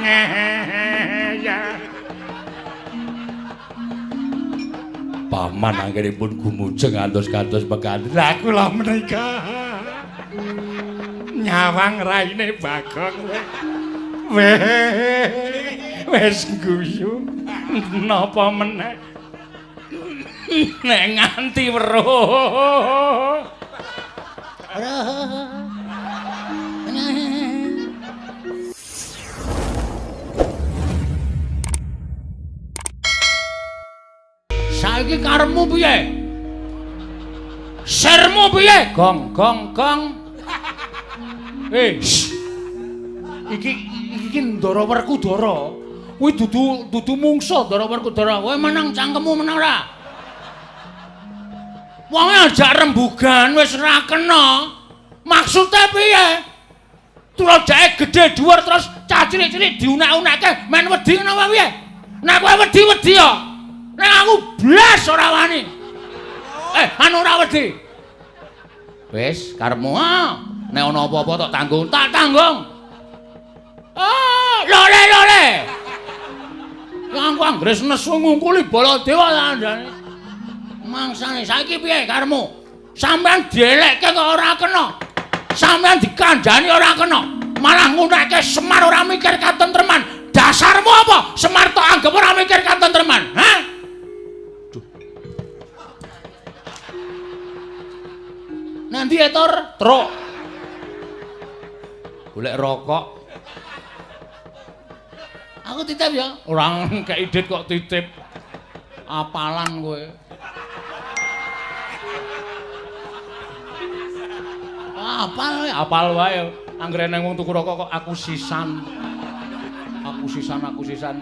Ya. Paman anggenipun gumujeng antos-kantos mekaten. Lah kula menika nyawang raine Bagong wis guyu napa meneh nek nganti weruh. Saiki karepmu piye? Sirmu piye? Gong gong gong. Iki iki Ndara Werkudara. Kuwi dudu mungsa Ndara Werkudara. Kowe meneng cangkemmu meneng ora? Wonge ajak rembugan wis ora kena. Maksude piye? Tulajake gedhe dhuwur terus cah cilik-cilik diunak-unakke men wedi ngono apa piye? Nek kowe wedi-wedi ya. Nek aku blas ora wani. Anu ora wedi. Wis karepmu ah. Nek ana apa-apa tak tanggung, tak tanggung. Ah, lore lore. Lah aku anggere nesu ngungkuli Baladewa kandhane. Mangsane saiki piye karepmu? Sampeyan dielekke kok ora kena. Sampeyan dikandhani ora kena. Malah ngunekke Semar ora mikir katentreman. Dasarmu apa? Semar tok anggep ora mikir katentreman. Hah? Nanti etor truk. Golek rokok. Aku titip ya. Ora kei dit kok titip. Apalan kowe. Apal, apal wae. Anggere nang wong tuku rokok kok aku sisan. Aku sisan, aku sisan.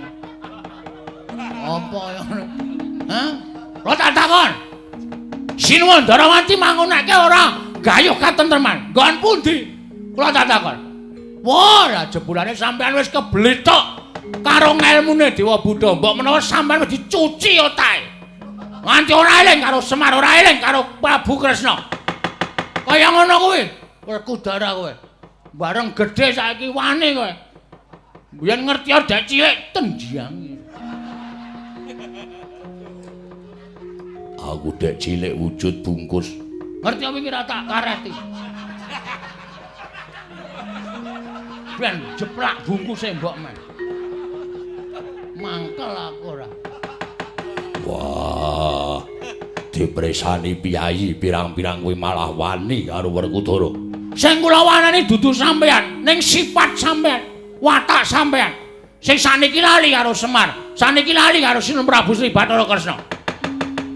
Apa ya? Hah? Lo tak takon. Sinuwun Ndarawati mangunake ora gayuh katentreman. Nggon pundi? Kula tak takon. Wah, lah jebulane sampean wis keblethok karo ngelmune Dewa Buddha. Mbok menawa sampean wis dicuci otake. Nganti ora eling karo Semar, ora eling karo Prabu Kresna. Kaya ngono kuwi, Werkudara kowe. Bareng gedhe saiki wani kowe. Biyen ngerti dek cilik tendiange. Aku dek cilik wujud bungkus. Ngerti apa iki ra tak kareti. Ben jeplak bungkuse mbok men. Mangkel aku ora. Wah, dipresani piyayi pirang-pirang kuwi malah wani karo Werkudara. Sing kula wanani dudu sampean, ning sifat sampean, watak sampean. Sing saniki lali karo Semar, saniki lali karo Sinuwun Prabu Sri Bathara Kresna.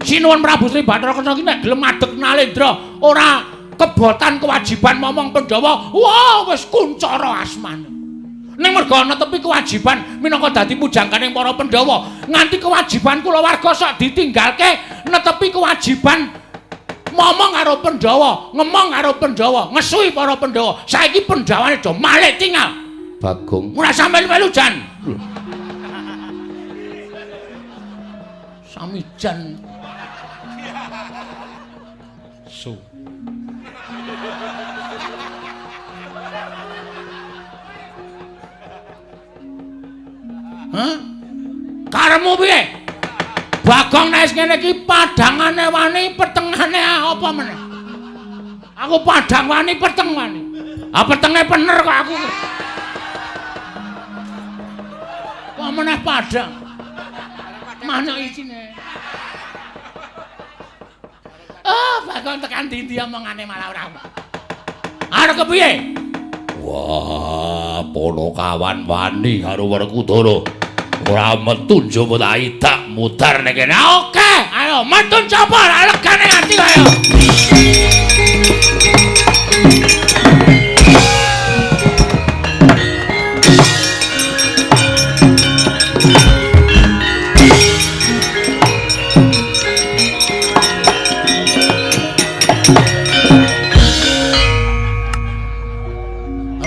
Sinuwun Prabu Sri Bathara Kresna ki nek gelem madeg nalendra, ora kebotan kewajiban momong Pandhawa, wah wis kuncara asmane. Ning merga netepi kewajiban minangka dadi pujangganing para Pandhawa, nganti kewajiban kulawarga sok ditinggalke netepi kewajiban momong karo Pandhawa, ngemong karo Pandhawa, ngesui para Pandhawa. Saiki Pandhawane do malik tinggal. Bagong ora sampe melu jan. Sami jan. Su. Hah? Karepmu piye? Bagong nek ngene iki padhangane wani, petengane apa meneh? Aku padhang wani, peteng wani. Ah petenge bener kok aku. Kok meneh padhang? Mana isine? Ah, Bagong tekan ndi-ndi omongane malah ora. Arep kepiye? Wah, Ponokawan wani karo Werkudara. Ora metu njaba tak idak mudar nek kene. Oke, ayo metu njaba legane ati ayo.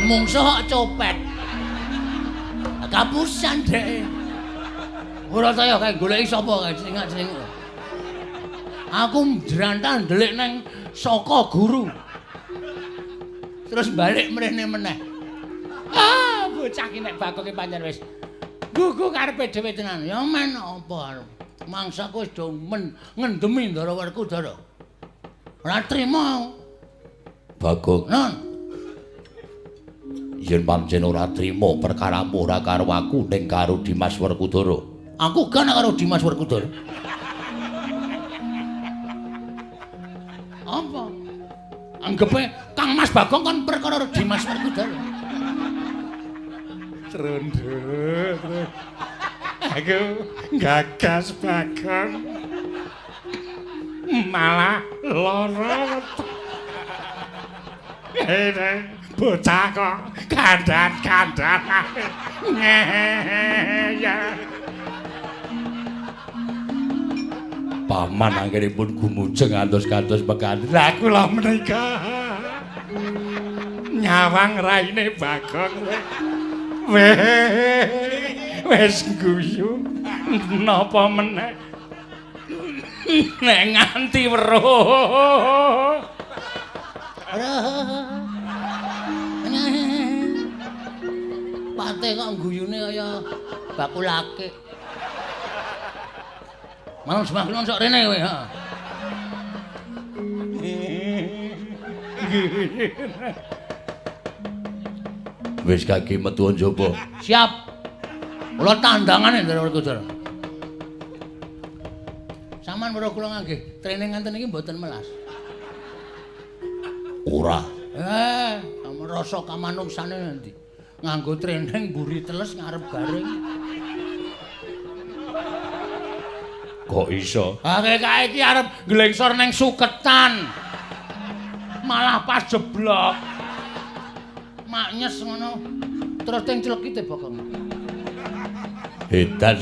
Mungsuh kok copet. Kapusan dhek. Ora saya kae goleki sapa kae celingak-celinguk. Aku njrantan ndelik nang saka guru. Terus balik mrene meneh. Ah, bocah Bocah ki nek Bagong ki pancen wis gugu karepe dhewe tenan. Ya men apa arep. Mangsaku wis do ngendemi Ndara Werkudara. Ora trima. Bagong, Non. Yen pancen ora trima perkaramu ora karo aku ning karo Dimas Werkudara. Aku gak karo Dimas Werkudara. Apa? Anggepe Kang Mas Bagong kon perkara Dimas Werkudara. Trunduk. Aku gagas Bagong. Malah lara. Bocah kok kandhan-kandhan. Ya. Paman anggenipun gumujeng antos-kantos mekaten. Lah kula menika nyawang raine Bagong. Wis guyu napa meneh nek nganti weruh. Pate kok guyune kaya bakul akik. Malam semaklon sok rene kowe, ha. Wis kaki metu njaba. Siap. Kula tandangane Ndara Werkudara. Saman weruh kula nggih training ngenten iki mboten melas. Ora. Rasa kamanungsane nanti. Nganggo training mburi teles ngarep garing. Kok iso? Ha kae iki arep nglengsor ning suketan. Malah pas jeblok. Maknyes ngono. Terus teng clekite Bagong. Edan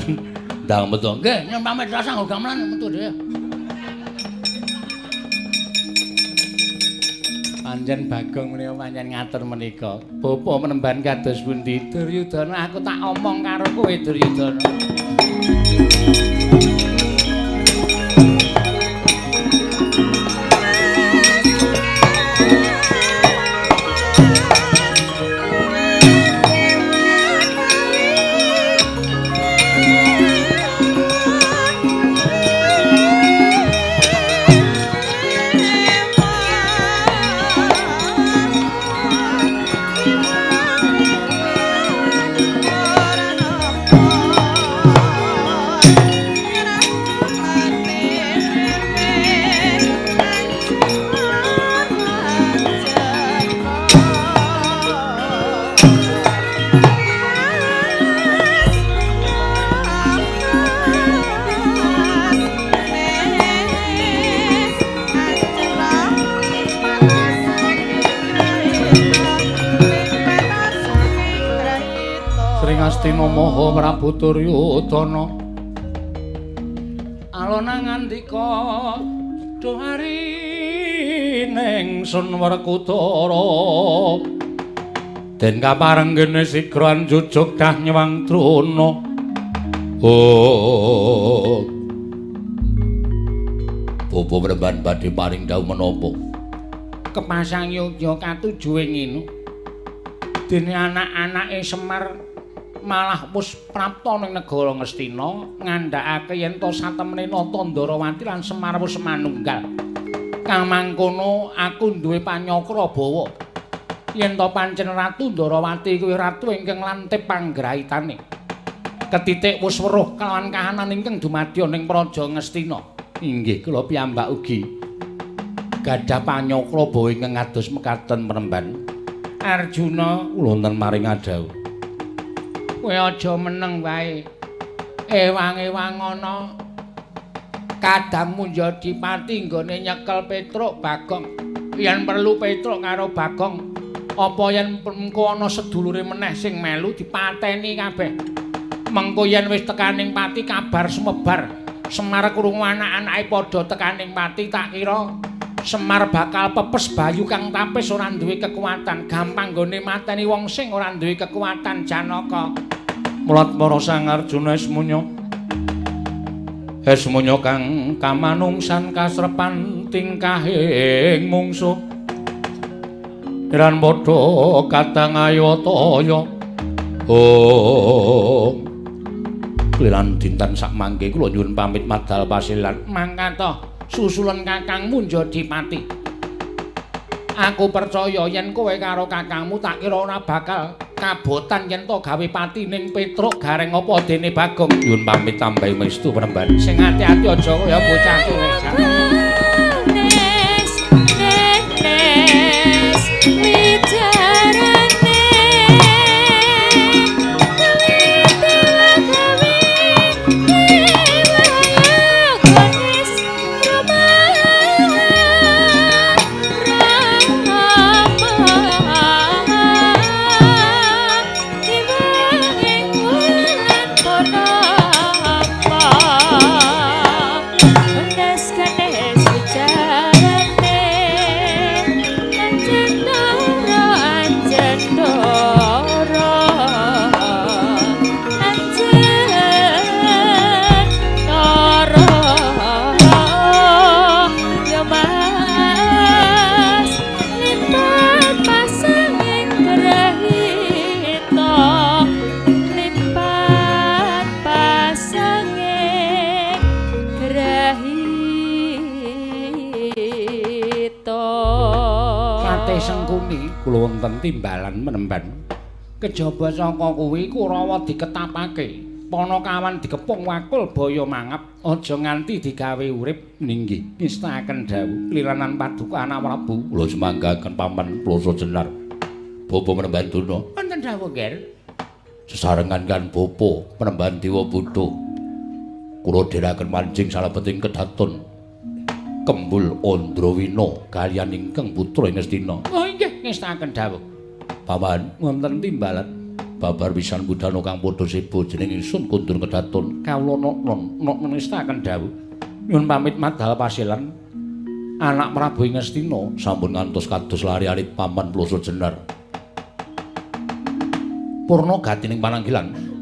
ndang metu. Nggih, nyun pamit rasa nggo gamelan metu dhewe. Pancen Bagong menika pancen ngatur menika. Bapa menemban kados pundi Duryudana, aku tak omong karo kowe Duryudana. Astina Maha Prabu Duryudana. Alona ngandika duhari ning Sun Werkudara. Den kaparenggene sigra njujuk dah nyewang Drona. Oh. Bapa Mremban badhe paring dawuh menapa? Kepasang yogya katuju ing ngene. Dene anak-anake Semar malah wis prapta ning negara Ngastina ngandhakake yen to satemene Nata Ndarawati lan Semar wis manunggal. Kang mangkono aku duwe panyakra bawa yen to pancen Ratu Ndarawati kuwi ratu ingkang lantip panggraitane. Ketitik wis weruh kelawan kahanan ingkang dumadya ning Praja Ngastina. Inggih kula piyambak ugi gadah panyakra bawa ingkang kados mekaten Mremban. Arjuna kula wonten maring adhawuh. Kowe aja meneng wae. Ewang-ewang ana kadang Munjadipati nggone nyekel Petruk Bagong. Yen perlu Petruk karo Bagong, apa yen mengko ana sedulure meneh sing melu dipateni kabeh. Mengko yen wis tekaning pati kabar sumebar. Semar krungu anak-anake padha tekaning pati, tak kira Semar bakal pepes bayu kang tapis ora duwe kekuatan, gampang nggone mateni wong sing ora duwe kekuatan Janaka. Mulat para Sang Arjuna esmunya. Esmunya kang kamanungsan kasrepan tingkahing mungsuh. Iran padha kadang ayataya. Oh. Klilan dinten sak mangke kula nyuwun pamit madal pasilan. Mangkatoh susulen kakangmu Njodipati. Aku percaya yen kowe karo kakangmu tak kira ora bakal kabotan yen to gawe pati ning Petruk Gareng apa dene Bagong. Nyuwun pamit tambahi mestu penemban. Sing ati-ati aja kaya bocah cilik. Kula wonten timbalan menemban. Kejaba saka kuwi Kurawa diketapake, Panakawan dikepung wakul baya mangap, aja nganti digawe urip. Ninggih ngestakaken dawuh klilanan paduka anak Prabu. Kula semanggaken paman Ploso Jenar. Bapa Penemban Durna. Wonten dawuh, Ger. Sesarengan kan bapa Penemban Dewa Buddha. Kula dherekaken manjing salebeting kedaton Kembul Andrawina kaliyan ingkang putra ing Ngastina. Oh inggih, ngestakaken dawuh. Paman, wonten timbalan babar pisan budana kang padha seba jeneng ingsun kundur kedaton kawula noknon noknon ngestakaken dawuh. Nyuwun pamit madal pasilan anak Prabu ing Ngastina sampun ngantos kados lari-ari paman Ploso Jenar. Purna gatining pananggilan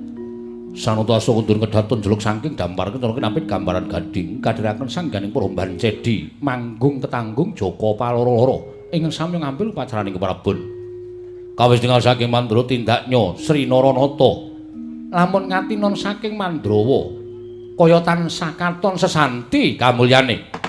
sanata asa kundur kedaton jeluk saking dampar kecara kinapit gambaran gading kadhiraken sangganing peromban cedi manggung ketanggung Jaka Paloro-loro ingkang sami ngambil upacaraning keprabon. Kawis tingal saking Mandra tindaknya Sri Naranata lamun katinon saking Mandrawa kaya tansah katon sesanti kamulyane.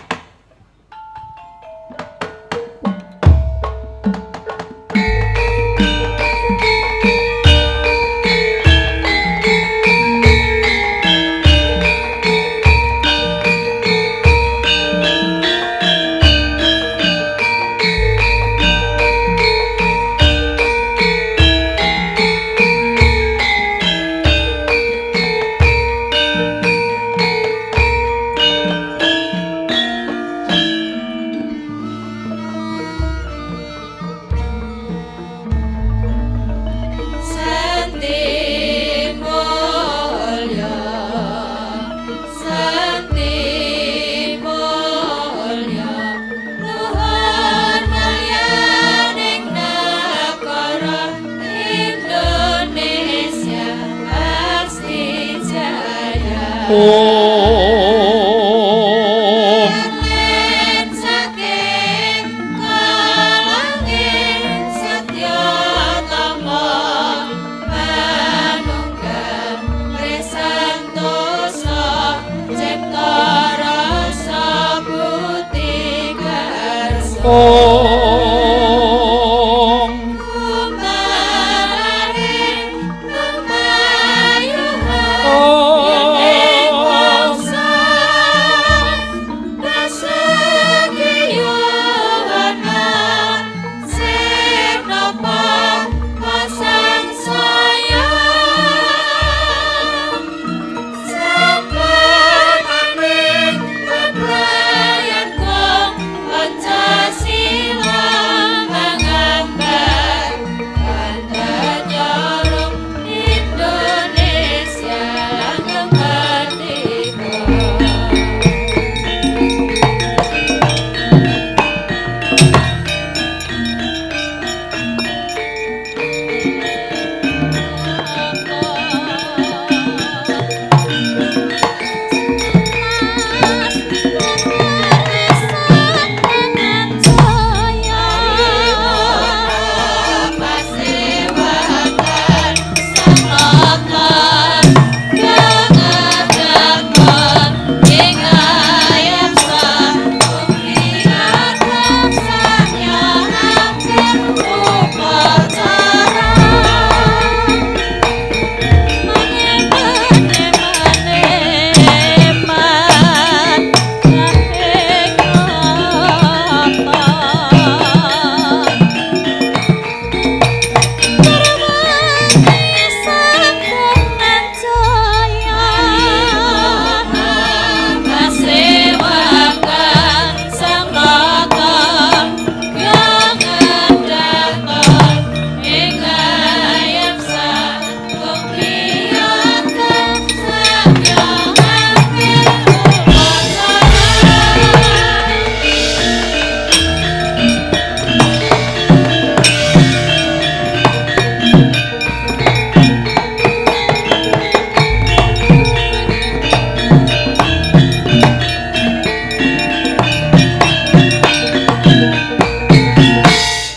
Oh.